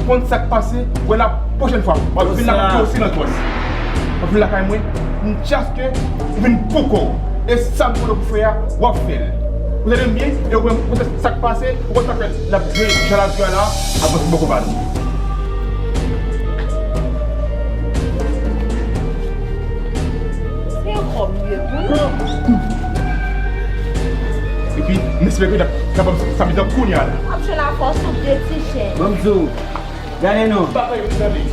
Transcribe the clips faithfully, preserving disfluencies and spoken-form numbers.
Konn sa k pase, wè la pwochèn fwa, w ap vin lakay mwen osi nan twòs. W ap vin lakay mwen, m chaske ou vin pou kò w. E sa m konnen pou fè a, w ap fè l. Ou tande m byen? E ou menm, ou konn sa k pase, ou konn sa k fèt. L ap jwe, jan l ap jwe a la, ap rantre bòkò pa nou. Se yon kòb m ye pou nou. Epi, m espere ke n ap, n ap ap sa mitan kounye a la. Ap jwe la fòs ou de ti chè. Ban m di w, gade non.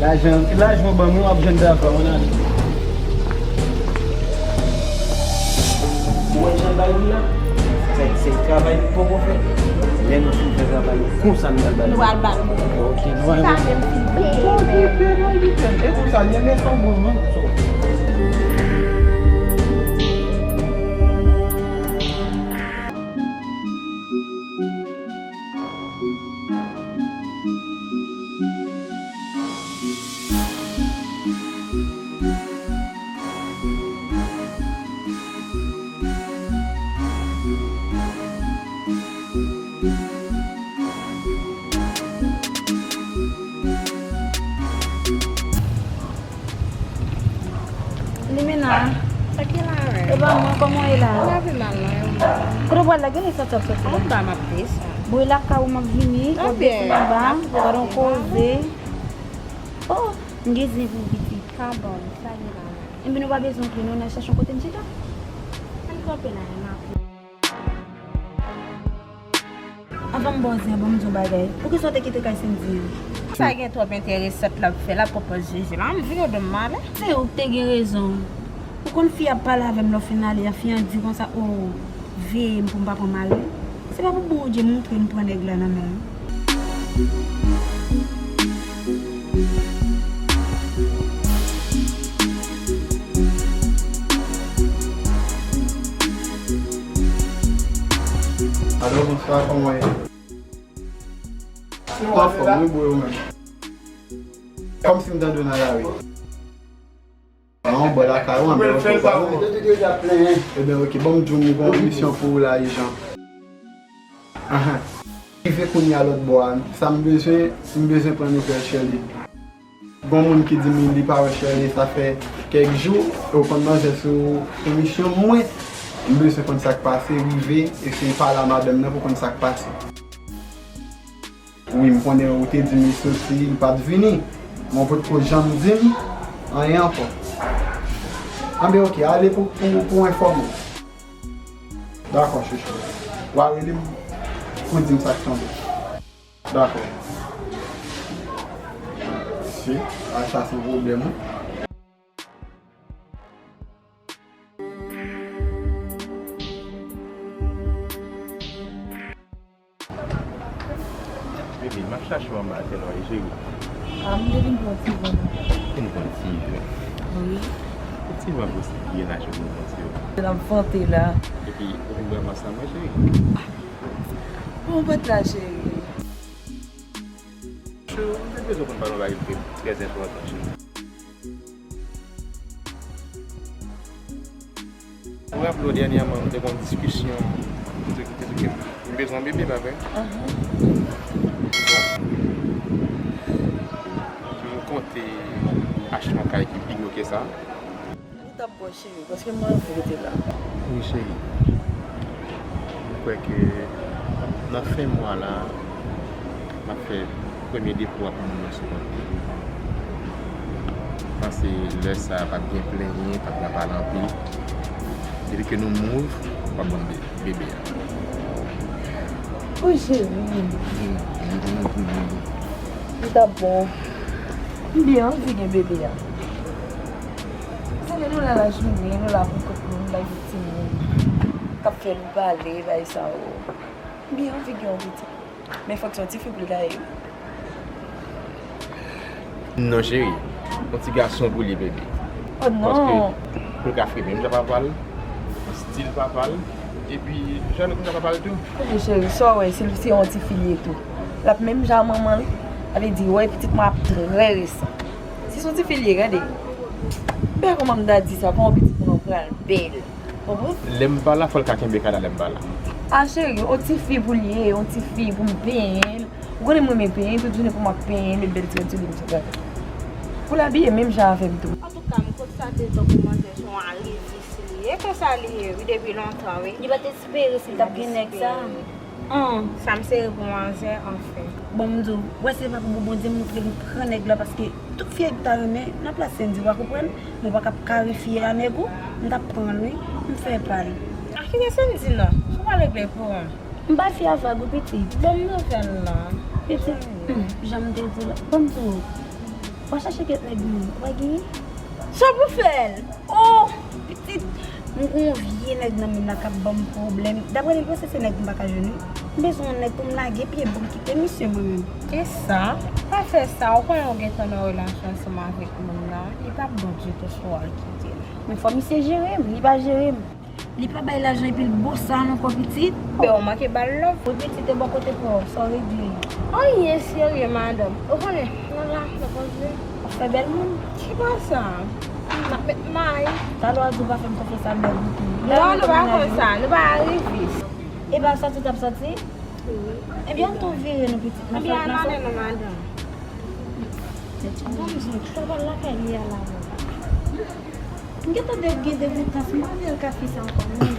Lajan, lajan w ban mwen, w ap jwenn travay, w nan. Ou wè jan bay li la? Se, se travay li poko fè. Lè nou fin fè travay, konsa nou pral bay li. Nou pral bay li. Ok, nou pral bay li. Bon, li pè, non, li pè. E konsa, li renmen sa w ban mwen. Limena. Sa ki la, wè? E pa mwen, kòman w ye la? Lavi mal, non, e ou menm? Kote w pral la? Gen lè sòti w ap sòti la. Anba m ap desann. Bon, e lakay ou m ap vini, w ap desann anba, gade yon koze. Oh, m gen zen pou w pitit. Ka bon, sa gen la, wè? Enben, nou pa bezwen antre non, n al chèche yon kote n chita. Ann kanpe la, e m ap Anvan m ba w zen an, ban m di w yon bagay. Poukisa w te kite kay Sendy an? Sa gen twòp enteresan l ap fè, l ap pran pòz jeje la. Ann vin odan m ale. Se ou k te gen rezon. Ou konn fi ap pale avè m lè w fin ale a, fi an di konsa, o, veye m pou m pa pran mari. Se pa pou Bondye montre m pran nèg la nan men l. Alo, bonswa, kòman w ye? Anfòm, wi, bro, ou menm? Kòmsi m tande w nan lari. Non, bò lakay ou, anben, ok, ou pa bon. Ebyen, ok, ban m di w, m gen yon misyon pou ou la, ijan. Ahan. Rive kounye a lòt bò a, sa m bezwen, m bezwen pran nouvèl Shirley. Gon moun ki di m li pa wè Shirley, sa fè kèk jou, e w konn manzè sou, sou misyon mwen. M bezwen konn sa k pase, rive, eseye pale a madanm nan pou konn sa k pase. Wi, m konnen ou te di m li soti, li pa t vini. Men w potko janm di m anyen ankò. Anben, ok, ale pou, pou, pou w enfòme w. Dakò, chouchou. W a rele m pou di m sa k tonbe. Dakò. Si, a sa se yon pwoblèm, wi. Bebe, m ap chache w anba tè la wi, cheri. A, m te vin pran ti van. Vin pran ti van. Wi. Ti van pou se ki gen lajan pou pran ti van. N ap vante la. Epi, ou vin bwè van sa mwen, cheri? Bon, ou pa t la, cheri. Chou, m te bezwen konn pale yon bagay ki te trè enpòtan, cheri. Ou raple w dènyèman, nou te gen yon diskisyon, ou te, te di ke m bezwen yon bebe, pa vre? Ahan. Bon. M konte achte yon kay ki pi gwo ke sa. Ou t ap bon, cheri, paske m anvi rete la. Wi, cheri. M kwè ke nan fen mwa la, m ap fè premye depo ak moun nan sou kont li. M panse lè sa a p ap gen plenyen, p ap gen pale anpil. Depi ke nou move, w ap ban m bebe a. Wi, cheri. Li t ap bon. M byen anvi gen bebe a. Se lè nou la lajounen, nou la pou kont nou, nou bay timoun k ap fè nou pale, bay sa yo. M byen anvi gen yon pitit. Men fòk se yon tifi pou l ta ye. Non, cheri. Yon ti gason pou li, bebe. Oh, non. Paske pou l ka fè menm jan papa l, stil papa l, epi jan lòt moun ka papa l tou. Kote cheri, sa w wè, si se yon tifi l ye tou. L ap menm jan manman l, sa vle di, wè, pitit mwen ap trè resan. Si se yon tifi l ye, gade. M pa konn kòman m ta di sa, kòman pitit mwen pral bèl. Konprann? Lè m pa la, fò l ka kenbe kay la lè m pa la. A cheri, yon ti fi pou l ye, yon ti fi pou m benyen l, Ou konnen m renmen penyen, tout jounen pou m ap penyen, met bèl ti rad sou li m, sa. Pou l abiye menm jan avè m tou. Antouka, m konstate tankou manzè se yon arivis li ye. Konsa li ye, wi, depi lontan, wi. Li pa t espere si l t ap gen nèg sa. An, sa m sere pou manzè, anfen. Bon, m di w, wè se pa pou bon Bondye m te pran nèg la, paske tout fi ki ta renmen, nan plas Sendy, w pa konprann, mwen pa ka karifye a nèg ou, m t ap pran l, wi, m fè pa l. A, kite Sendy non, sa w pa regle pou ou. M pa fi a vag wi pitit. Ban m nouvèl la. Pitit, hmm, jan m te di w la. Ban m di w, w a chache kèk nèg moun, w pa genyen? Sa pou fè l? Oh, pitit, m gon vye nèg nan men m la k ap ban m pwoblèm. Daprè li, l panse se nèg m pa ka jwenn wi. M bezwen yon nèg pou m lage pye, pou m kite misye mwen menm. E sa? Pa fè sa, ou konnen ou gentan nan relasyon ansanm avèk moun nan, li p ap bon ditou si w al kite l. Men fò misye jere m, li pa jere m. Li pa bay lajan epi l bosan ankò pitit. Ben, ou manke ba l love. Wi pitit, e bò kote pa w, sa w regle? Anyen serye, madanm. Ou konnen, nou la, nou poze. W ap fè bèl moun. Ki pa sa? M ap met may. Talè w a di w pa fè m konfyans a bèl bouton. Non, nou pa konsa, nou pa arivis. E pa sòti w t ap sòti? Wi. Ebyen, ann tou vire nou pitit. Ebyen, ann ale non, madanm. Bon, m di w, tout apal lakay li a la, mwen. M gentan de, gen degoutans, m pa vle al ka fi sa ankò, non.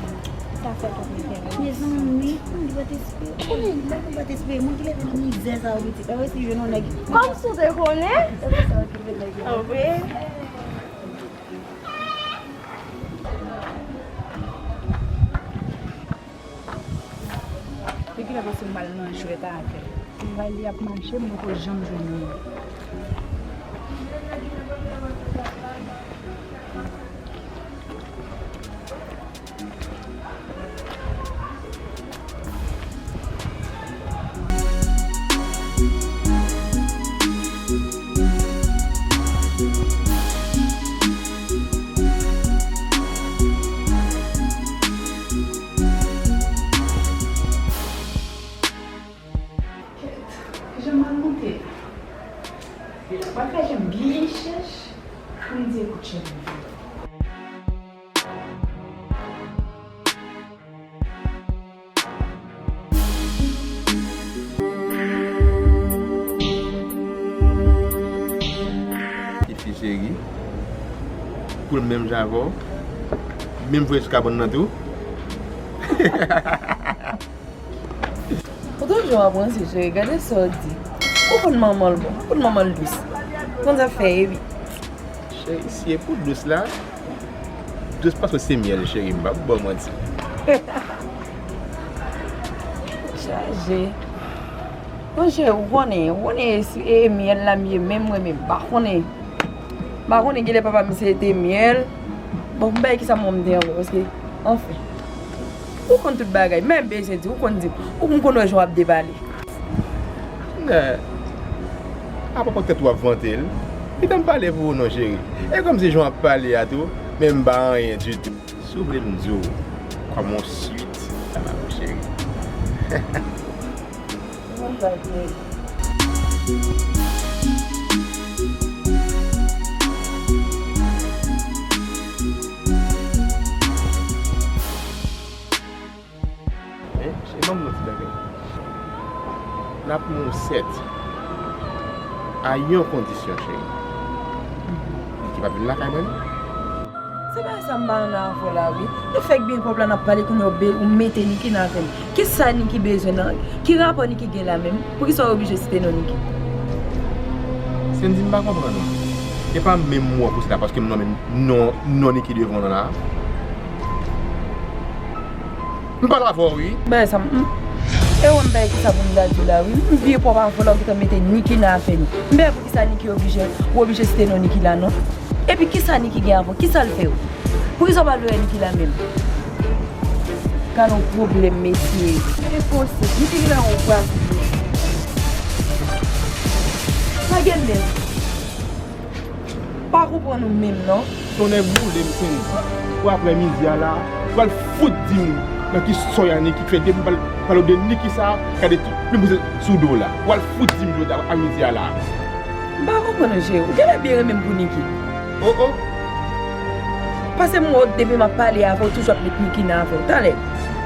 Sa fè twòp enterè. Mezanmi, m pa t espere. Mwen pa t espere. Mwen ki leve nan mizè sa yo, pitit. Mwen resi jwenn yon nèg. Kòmsi w te konnen? Se pou sa yo ki vle nèg yo. Anmwey. Depi lè pase m al nan jwèt avè l. M bay li ap mache, m poko janm jwenn li. Kèt, jan m al moute la. Bagay jan byen chèch pou m di ekout chèf mwen. Tifi cheri, pou l menm jan avè w, menm voye sou kabann nan tou. Ou toujou ap ranse, cheri, gade sa w di. Ou konn manman l bon, ou konn manman l dous. Konn sa fè, epi. Cheri, si e pou dous la, dous paske se myèl, cheri, m p ap ba w manti. Chaje. Monchè, ou konnen, ou konnen e, e myèl la m ye menm, mwen menm, m pa konnen. M pa konnen, genlè papa misye te myèl. Bon, m pa wè kisa mwen m te ankò, paske, anfen. Ou konn tout bagay, men bezwen di, ou konn di, ou m konn wè jan w ap depale. Nè, apa poutèt w ap vante l? Li fè m pale pou ou non, cheri. E kòmsi jan w ap pale a tou, men m pa anyen ditou. Si w vle m di w kòman w swit, sa va, mon cheri. Bon, sa vle. Men, cheri, ban m yon ti bagay. N ap yon sèt. A yon kondisyon, cheri. Niki p ap vin lakay mwen, non. Se pa sa m pa ann avè w la, wi. Nou fèk byen pwòp la, n ap pale kounye a, ou be-, ou mete Niki nan afè m. Kisa Niki bezwen nan? Ki rapò Niki gen la menm? Poukisa w oblije site non Niki? Sendy, m pa konprann ou. E pa menm mwen pou sila, paske m nonmen non, non Niki devan w la. M pale avè w, wi. Bagay sa, m, e wè m pa wè kisa pou m ta di w la, wi. M byen pwòp avè w la, ou gentan mete Niki nan afè nou. M pa wè poukisa Niki oblije, ou oblije site non Niki la, non. Epi kisa Niki gen avè w? Kisa l fè w? Poukisa w pa vle wè Niki la menm? Gade yon pwoblèm, mesye. Enposib. Niki gen yon pwoblèm. Pa gen menm. Pa konprann ou menm non. Tonnè boule m Sendy. Pou aprè midi a la, ou pral fout di m nan ki sòy a Niki k fè depi m pral, pral de Niki sa, gade tout plim pouse sou do w la. Ou pral fout di m jodi a, a midi a la. M pa konprann ou, cheri. Ou genlè byen renmen m pou Niki. Oh, oh. Paske m wè w depi m ap pale avè w, toujou ap met Niki nan afè w. Talè,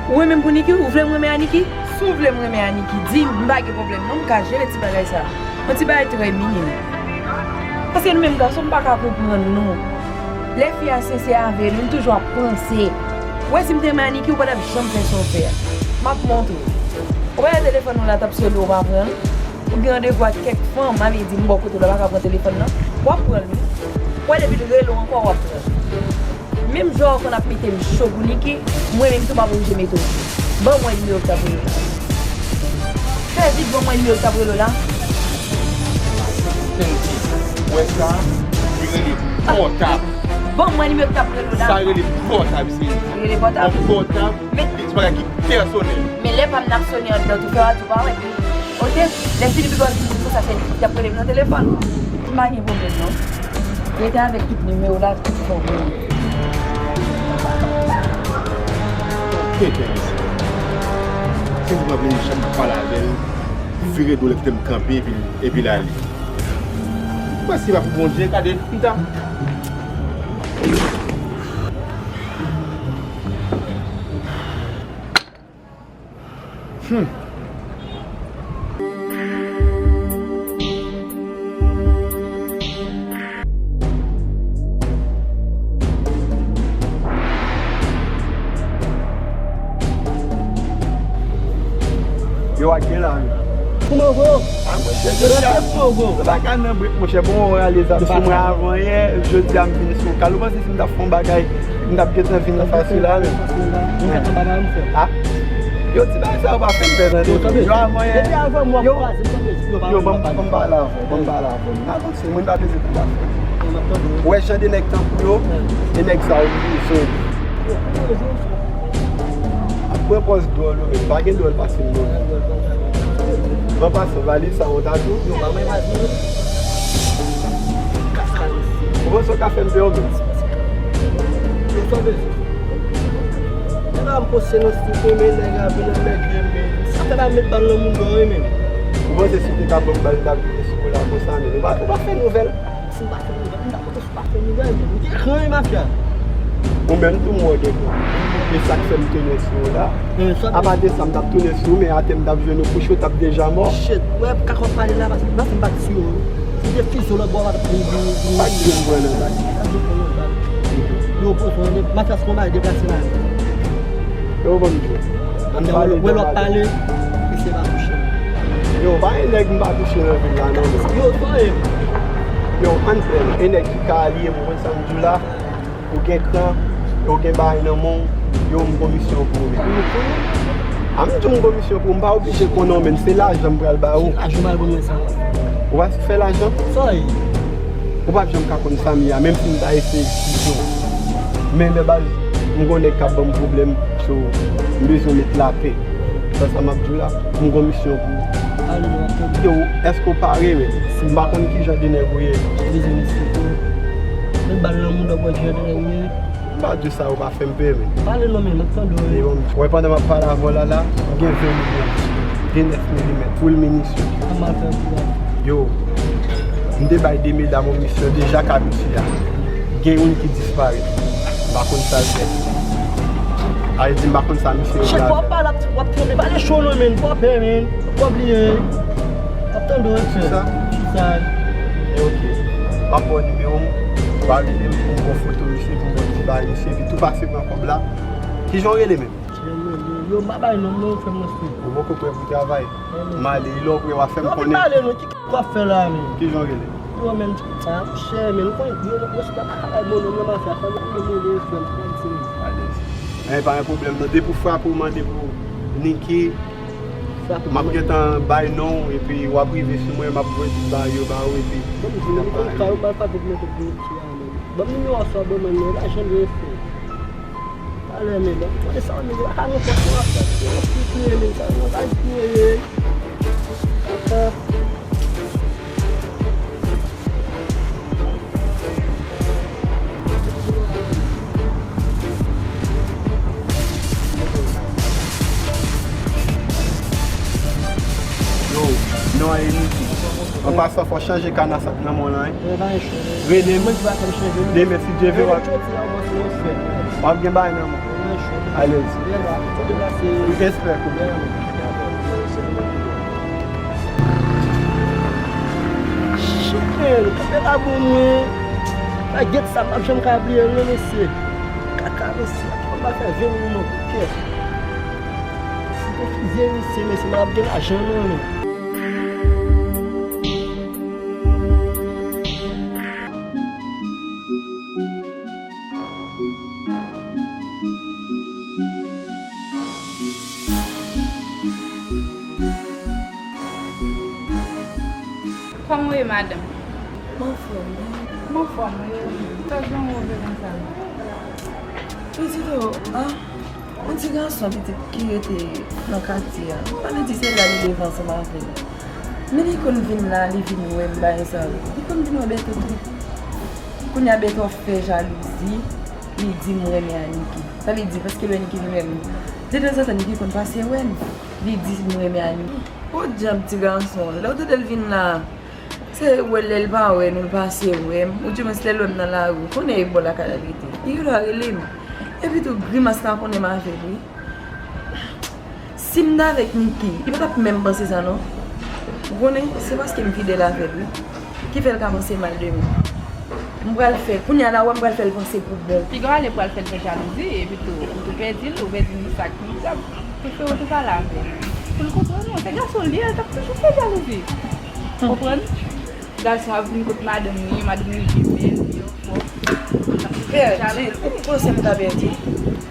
ou renmen m pou Niki? Ou vle m renmen a Niki? Si w vle m renmen Aniki, di m, m pa gen pwoblèm non, m ka jere ti bagay sa. Yon ti bagay trè minim. Paske nou menm gason, m pa ka konprann nou. Lè fi a sensè avè nou, li toujou ap panse. Ou wè si m te renmen Aniki, ou pa t ap janm fè sa w fè a. M ap montre w. Ou pa wè telefòn ou la t ap sone, ou pa pran l? Ou gen randevou ak kèk fanm, a vle di m bò kote w la, pa ka pran telefòn nan, w ap pran l wi. W wè depi l rele w ankò, w ap pran l. Menm jan w konn ap mete m cho pou Niki, mwen menm tou m ap oblije mete w cho. Ban mwen nimewo ki t ap rele w la. Fè vit ban mwen nimewo ki t ap rele w la. Wè sa, li rele pòtab. Ban mwen nimewo ki t ap rele w la. Sa rele pòtab, se. Li rele pòtab? Yon pòtab, men se bagay ki pèsonèl. Men lè pa m nan ap sone anndan tou, fè w a tou pa wè. Oke, lè Filipi Gòs di konsa, se li ki t ap rele m nan telefòn. M pa gen pwoblèm non. Rete avèk tout nimewo la, tout fò mwen. Oke, Kenz. Kenz pa vle m janm pale avè l. Vire do l kite m kanpe epi, epi l ale. Mwen si pa pou Bondye, gade, m ta. Hmm. Yo, ak gen la, wi. Kouman, bro? A, monchè, jodi a, se pa ka nan brek, monchè. Bon, ou rale zam sou mwen avan yè, jodi a m vin sou kal. Ou panse si m t ap fè yon bagay, m t ap gentan vin nan fason la, men. Ou fè anba nan m fè. A? Yo, ti bagay sa yo pa fè m pè, tande. Yo, avan yè. Depi avan m w ap kwaze m, tande, yo pa. Yo, ban m, ban m pale avè w, ban m pale avè w. Avanse, mwen pa bezwen tande afè. Ou wè jan de nèg tankou yo, e nèg sa yo bezwen. Ap pran pòz dwòl yo, men pa gen dwòl pase m non. An pasan, valiz sa yo ta tou. Yo, pa mwen valiz yo. Ou panse w ka fè m pè w menm? Yo, sa w bezwen? Depi m poste nan site, men nèg ap vin anmède m, men sa fè pa met bal nan moun dò, wi, men. Ou panse si w te ka ban m bal, m t ap vini sou ou la konsa, men ou pa, ou pa fè nouvèl? Si m pa fè nouvèl, m t ap pote sou pa fè nouvèl, men m gen kran, wi, mafya. Ou menm tou, mwen gen kran. E sa k fè m tounen sou ou la. Apa de sa, m t ap tounen sou ou, men atè m t ap jwenn ou, kouche w t ap deja mò. Shit, wè, kaka w ap pale la, paske m pa fin bat sou yo. Si te fizo lòt bò, w pa t ap vin, vin, vin. Pa t gen pwen nan bal. Pa t gen pwen nan bal. Yo poze w, mafya se konba, deplase la. Yo, ban m di w. Ann pale de w, pale, mesye pa touche m. Yo, pa gen nèg m pa touche nan vil la, non, men. Yo, sa ye. Yo, ann klè, non. E nèg ki ka alye m, ou konn sa m di w la? Ou gen kran, e ou gen bagay nan men w, yo, m gon misyon pou ou, men. A, m di w m gon misyon pou ou, m pa oblije konnen w, men se lajan m pral ba ou. Ki lajan w pral ban mwen sa? Ou pa fè lajan? Sa ye? Ou p ap janm ka konn sa m ye a, menm si m ta eseye eksplike w. Men de baz, m gon nèg k ap ban m pwoblèm, so, m bezwen met lapè. Sa, sa m ap di w la, m gon misyon pou ou. Yo, èske w pare, men? M pa konn ki jan de nèg ou ye. Ou bezwen m eksplike w? Met bal nan mouda w, wè ki jan de nèg m ye. M pa di sa, ou pa fè m pè, men. Pale non, men, m ap tande w. Li bon, wè, pandan m ap pale avè w la, la, m gen ven milyon, gen nèf milimèt, full minisyon. Sa m ap fè pou ou? Yo, m te bay de medam yon misyon deja k ap isi a. Gen youn ki disparèt. M pa konn sa l fè. A vle di m pa konn sa misye yo pral fè. Chèk, w ap pale, w ap tranble. Pale cho non, men. Fò pè, men. Fò bliye. M ap tande w, frè. Sa? Sa. E oke. M ap ba w nimewo m. W a rele m pou m ba w foto misye, pou m ba w ti bagay misye. Epi tou pase pran kòb la. Kijan w rele menm? Yo, m pa bay non, non, frè m nan sou. Ou poko prè pou travay? M ale, lè w prè, w a fè m konnen. Yo, m pale non, ki w ap fè la, men? Kijan w rele? Yo, men, a, monchè, men, ou konnen, yo, yo, yo, pa ka bay bon non, nan mafya, fò m rele, frè m, frè m, se. Alèz. Anyen, pa gen pwoblèm, non. Depi w frape, w mande pou Niki, m ap gentan bay non w, epi w ap rive sou mwen, m ap voye tout bagay yo ba ou, epi. Bon, m di, men, m konn ka, yo pa frape pou mete pou Niki a, men. Bon, nimewo a sa, bon, men, men, lajan de fè. Alè, men, bon, konnen sa, men, yo pa ka nenpòt jan ap fè, yo ap kriye, men, sa, yo pa kriye. Kaka. Yo, non, a Eniki. An pasan, fò chanje kana sa k nan men w lan, wi. Rele m. Demen, si Dye vle, w ap, w ap gen bagay nan men w. Alèz. Respè pou mwen. Men, kanpe la bon mwen. Mwen gen sa, m p ap janm ka bliye l non, mesye. Kaka, mesye. Kòm pa fè ven moun non, kè. Si te fizye misye, mesye, m ap gen lajan non, men. Kòman w ye, madanm? M anfòm wi. M anfòm wi. Sa w gen w wove konsa? Pitit o, ah, yon ti gason pitit ki rete nan katye a. Pa vle di se la li leve ansanm avè m. Men li konn vin la, li vin wè m bagay sa yo. Li konn vin wè Bèto tou. Kounye a Bèto fè jalouzi, li di m renmen Aniki. Sa vle di, paske lè Aniki vin wè m, detanzantan Aniki konn pase wè m. Li di m renmen Aniki. Podyab ti gason, lè w tande l vin la, se wè lè l pa wè nou, l pase wè m, oudimwens lè l wè m nan lari, ou konnen e bò lakay la l rete. Li gendwa rele m. Epi tou, grimas la konnen m avè l wi. Si m t avèk Niki, li pa t ap menm panse sa non. Ou konnen, se paske m fidèl avè l wi, ki fè l ka panse mal de mwen. M pral fè, kounye a la, wè m pral fè l panse pou bon. Piga w ale pral fè l fè jalouzi, epi tou, ou tou pèdi l, ou pèdi Nisa ki mizab. Tou fè ou tou pale avè l. Pou l konprann ou, se gason l ye, l t ap toujou fè jalouzi. Konprann? Gason ap vin kot madanm li, madanm li jemèl, li anfòm. Pèdi, ou panse m ka pèdi?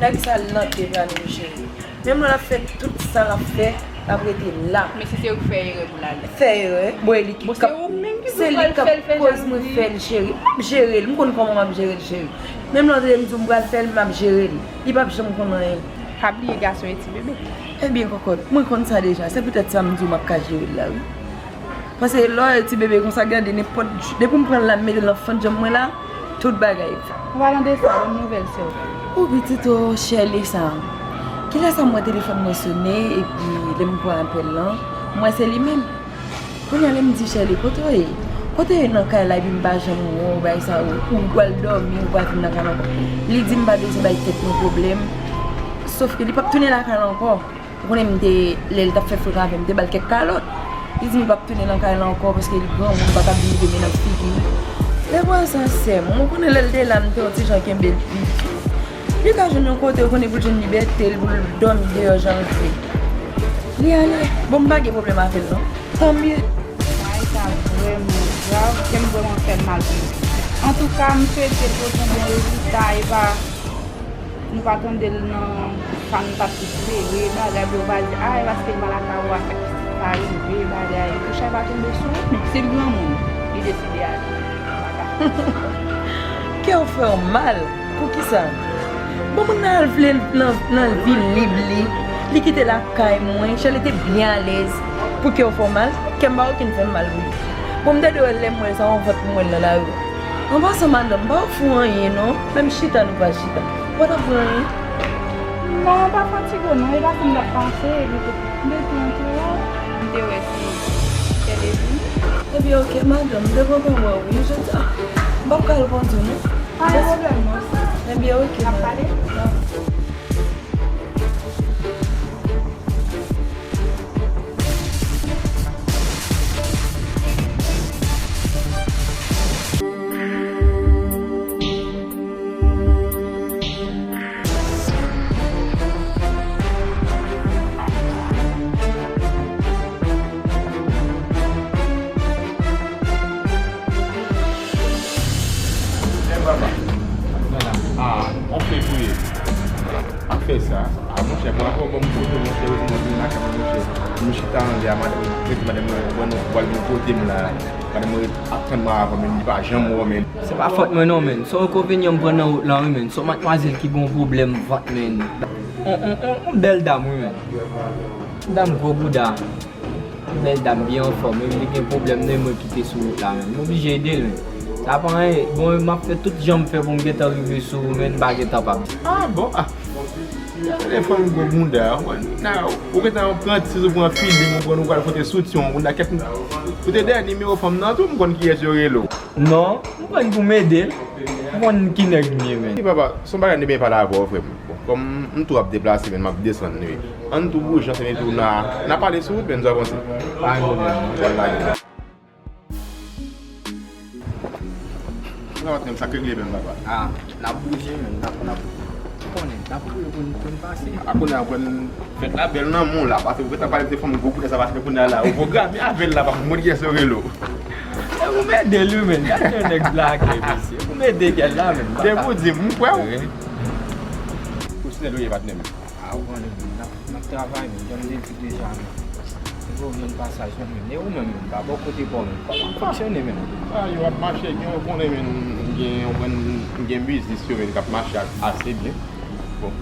Nèg sa l nan deja nou cheri. Menm lè l ap fè tout sa l ap fè, l ap rete la. Men si se ou k fè erè pou l ale. Fè erè? Bon, e li ki... Bon, se ou menm ki pou fè l fè l jalouzi. Se li k ap koz mwen fè l cheri. M ap jere l, m konn kòman m ap jere l cheri. Menm lè w tande m di w m pral fè l, m ap jere l. Li p ap janm konn anyen. Pa bliye gason e ti bebe. Ebyen kòkòt, mwen konn sa deja. Se poutèt sa m di w m ap ka jere l la wi. Paske lè w wè ti bebe konsa, gade nenpòt jou, depi m pran l la, m mete l nan fannjanm mwen la, tout bagay. An palan de sa, ban m nouvèl sè w. O pitit o, Shirley sa. Kilè sa m wè telefòn mwen sone, epi lè m pran apèl lan, m wè se li menm. Kounye a lè m di Shirley, kote w ye? Kote w ye nan kay la, epi m pa janm wè w, bagay sa yo, ou pral dòmi, ou pa vin nan kay la ankò. Li di m pa bezwen bay tèt mwen pwoblèm, sòf ke li p ap tounen lakay la ankò. Ou konnen m te, lè l t ap fè freka avè m, m te ba l kèk kalòt. Li di m li p ap tounen nan kay la ankò paske li granmoun, li pa ka vin rive mennen figi m. Lè pran sa sè m, ou konnen lè l te la, m te yon ti jan kenbe l piti. Li ka jwenn yon kote, ou konnen pou l jwenn libète l, pou l dòmi deyò jan l vle. Li ale. Bon, m pa gen pwoblèm avè l non. Tanmye. Bagay sa vrèman grav, kè m vrèman fè m mal pou li. Antouka, m swete l pote yon bon rezilta, e pa nou pa tande l nan sa nou t ap espere, bagay pou yo pa di, a, e paske l pa lakay ou a fè sa rive, bagay. Kouch la pa tonbe sou ou. Si l granmoun, li deside ale. Kè w fè w mal? Poukisa? Bon, moun nan al vle l nan, nan vi lib li. Li kite lakay mwen. Shirley te byen alèz. Pou kè w fè w mal? Kè m pa okenn fè m mal pou li. Bon, m te dwe wè l lè m wè l sa, yon vant m wè l nan lari. An pasan, madanm, m pa ofri w anyen non. Menm chita nou pa chita. Ou pa t ap pran anyen? Non, m pa fatige w non. E pa sa m t ap panse, epi tou, m te di antre w. M te wè si Shirley vini. Ebyen, oke, madanm, m te kontan wè w wi jodi a. M p ap ka reponn ou non. Pa gen pwoblèm non. Ebyen, oke, madanm. N ap pale? Lè papa. Ah, on fevriye. Ap fè sa. Ah, monchè, bravo, bon, m kote, monchè, wi, mwen vin lakay mwen, monchè. M chita anlè a, madanm, mwen di madanm mwen, bon, nou pral vin kote m la. Madanm mwen ap tann mwen avan, men li pa janm wè w, men. Se pa fòt mwen non, men. Se yon enkonvenyan m pran nan wout lan, wi, men. Se yon madmwazèl ki gen yon pwoblèm vant, men. On, on, on, on bèl dam, wi, men. Dam gwo bouda. Bèl dam byen anfòm, epi li gen pwoblèm nan, e mwen ki te sou wout la menm. M oblije ede l menm. Sa pa anyen. Bon, m ap fè tout jan m fè pou m gentan rive sou ou, men m pa gentan pa. Ah, bon, ah. Telefòn gwo bouda, ou gentan pran ti, ou pran feeling, ou pran, ou pral fwote soutyen, ou bouda kèt. Ou te dèyè nimewo fanm nan tou, m konn kiyès yo rele w. Non, m konn pou m ede l. M konn ki nèg m ye, men. Wi, papa, se yon bagay m te byen pale avè w, frè m. Bon, kòm m tou ap deplase, men m ap desann, wi. Ann tou bouje, ansanm epi w nan, n a pale sou wout, men nou avanse. Pa gen pwoblèm, non. Bon, lage. Sa va, sa k regle menm, papa? Ah, n ap bouje, menn. N ap, n ap, ou konnen, n ap kouri pou n, pou n pase. A kounye a, pou n fèt la bèl nan men w la, paske ou gentan pale de fanm gwo koulè sa, paske kounye a la, ou pwograme avè l la, papa, mwen ki se rele w. E pou m ede l, wi, menn. Gade yon nèg blake, mesye. Pou m ede kèl la, menn. Depi w di m, m kwè w. Wi. Ou se lwe, patnè m. Ah, ou konnen, menn, n ap, n ap travay, menn, jan m te di deja, menn. Fò w jwenn pasaj, menn, menn. E ou menm, menn, pa bò kote pa w, menn. Kòman w fonksyone, menn? Ah, yo ap mache, gen, ou konnen, menn, gen, ou konn, gen biznis yo, menn, k ap mache a-, ase byen. Bon.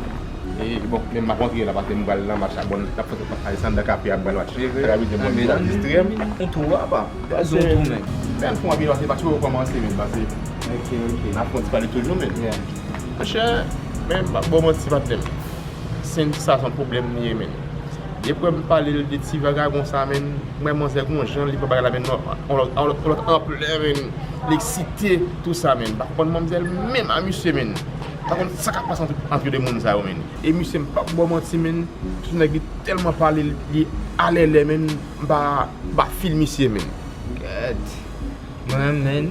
E, bon, menm m ap antre la, paske m pral nan match la. Bon, n ap fè Alexander Capri a, m pral match. Sa ka vle di, bon, m pral distrè m. On tou apa. Pas on tou, menn. Menn, fò w ap pase, pa tchou kòmanse, menn, pase. Ok, ok. N ap fè yon ti pale toujou, menn. Yeah. Monchè, men m p ap ba w manti, patnè m. Senn sa se yon pwoblèm li ye, menn. Depi m pale l de ti vagabon sa, menn, m wè manzè gon jan li pran bagay la, menn, yon lòt, yon lòt, yon lòt anplè, menn. Li eksite, tou sa, menn. M pa konprann manzè menm a misye, menn. M pa konn sa k ap pase ant, ant de moun sa yo, menn. E misye, m p ap ba w manti, menn. Ti nèg li tèlman pale, li alèlè, menn. M pa, m pa fil misye, menn. Gèt. Mwen menm, menn,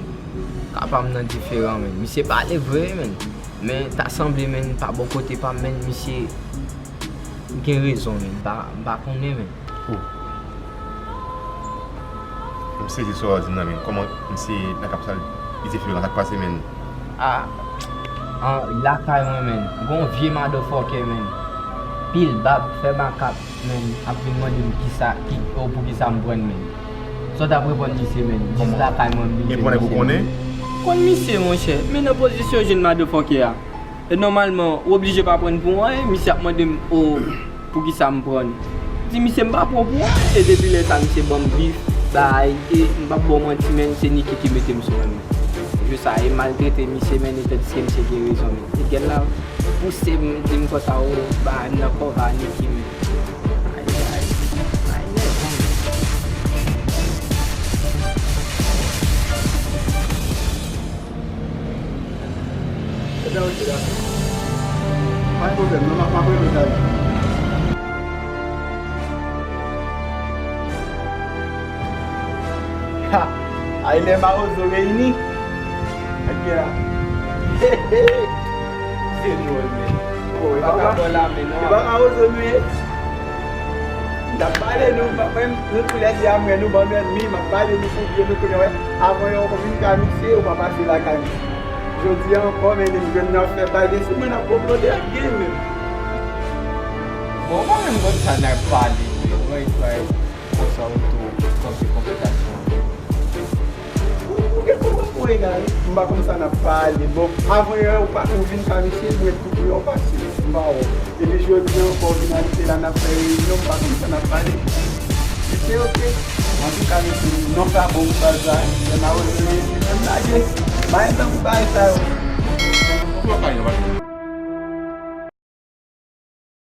ka pa m nan diferan, menn. Misye pale vre, menn. Men ta sanble, menn, pa bò kote pa m, menn, misye gen rezon, menn. M pa, m pa konnen, menn. Oh. M sezi sa w di m nan, menn. Kòman misye nan kap sa l di diferan? Sa k pase, menn? Ah, an, lakay mwen, menn. Gon vye motherfucker, menn. Pil bab, fè makak. Menn, ap vin mande m kisa, ki, oh, poukisa m pran l, menn. Sa w t ap reponn misye, menn? Jis lakay mwen, m vin jwenn misye, menn. Konn misye, monchè, men nan pozisyon jèn motherfucker a. E nòmalman, ou oblije pa pran l pou anyen, misye ap mande m, oh, poukisa m pran l. Di misye m pa pran w pou anyen, e depi lè sa, misye ban m bif, bay, e m p ap ba w manti, menn, se Niki ki mete m sou mwen, menn. Jou sa, e maltrete misye, menn, e tandiske misye gen rezon, menn. E gèl la pouse m, di m konsa, oh, bay, m nan kòve a Niki, menn. Ay, ay, ay, nèg, ebyen, ok, dakò. Pa gen pwoblèm, non, m ap, m ap rele w talè. Ha! Ay, lè mawozo reyini. Ak kè a. He, he! Se dwòl, men. Oh, e pa ka bò la, men non. E pa mawozo nou ye. M t ap pale nou, m pa, mwen, nou tou lè de a m wè nou ban m ènmi, m ap pale nou pou byen, nou konnen, wè, avan yon konbin ka misye, ou pa pase lakay mwen. Jodi a ankò, men, m jwenn nan fè pale sou mwen, n ap konplote ak gen, men. Bon, ou pa menm konn sa n ap pale, men, wè, wè. Konsa ou tou kanpe konvèsasyon an. Ou, ou gen konprann mwen egare. M pa konn sa n ap pale. Bon, avan yè ou pa, ou vin ka mesye, mwen tou pou yo pase. M pa wè w. Epi jodi a ankò, ou vin abite la, n ap fè reyinyon, m pa konn sa n ap pale. Mesye, oke. Antouka, mesye, non pa bon pou sa, sa. Lè m a wè mesye, m lage. Bay tankou bay sa yo. Ou pa pale, non, pa